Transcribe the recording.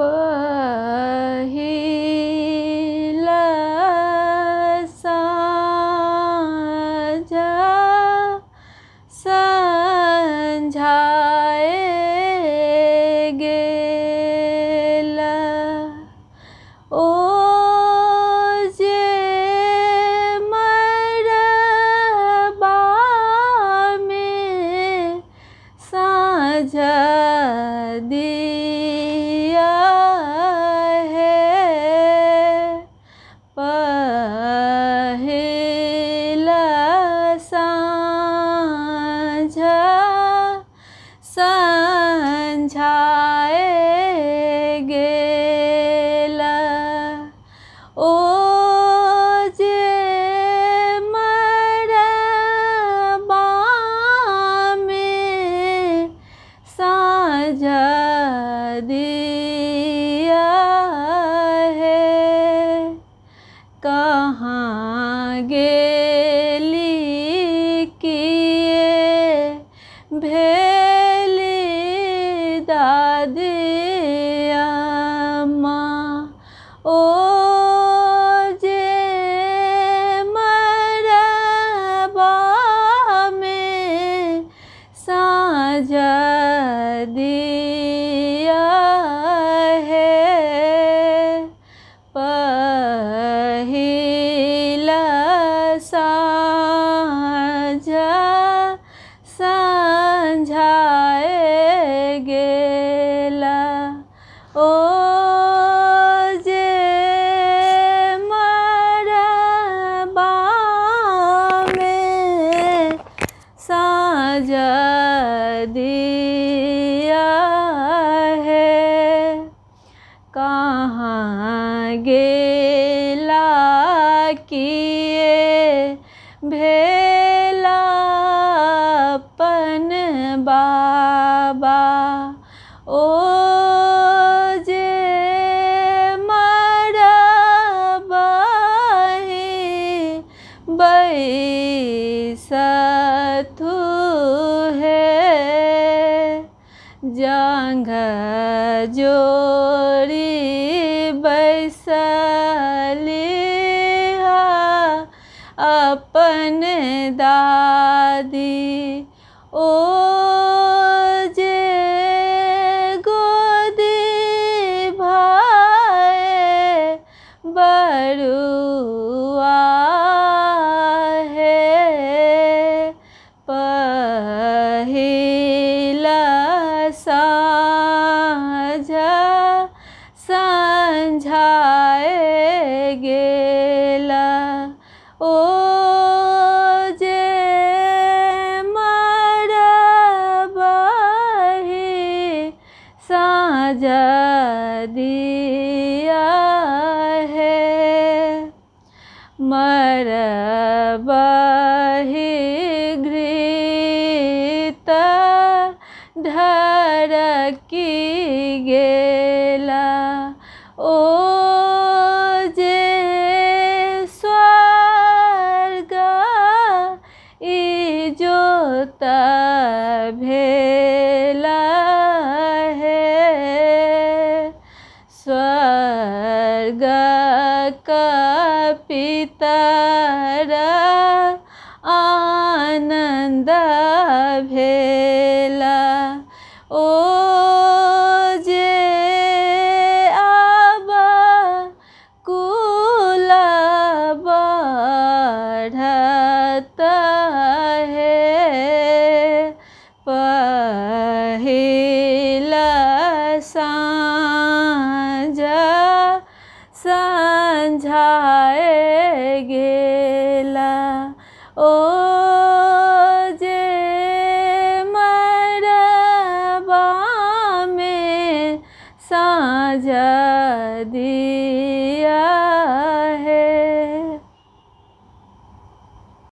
पहिला साँझा संझाए गेला, ओ जे मरबा में साँझा दिया है। पहिला साँझा संझाए गेला, ओ जे मरबा में साँझा दिया है। कहाँ गेली किए भेली दादी अम्मा, ओ जे मरबा में साँझा दिया है। पहिला साँझा संझाए गेला, ओ जे मरबा में साँझा दिया है। कहाँ गेला किए भेला अपन बाबा, ओ जे मरबा बैसथु है। जाँघ जोड़ी बैसली अपन दादी, ओ जे गोदी भाए बरुआ है। पहिला साँझा संझाए गेला, ओ जे मरबा साँझा दिया है। मरबा घृत ढरकी गेला, ओ जे स्वर्ग इजोत भेला है। स्वर्ग का पितर आनंद भेला, ओ जे आब कुल बढ़त है। पहिला साँझा संझाए गेला, ओ जे मरबा में साँझा दिया।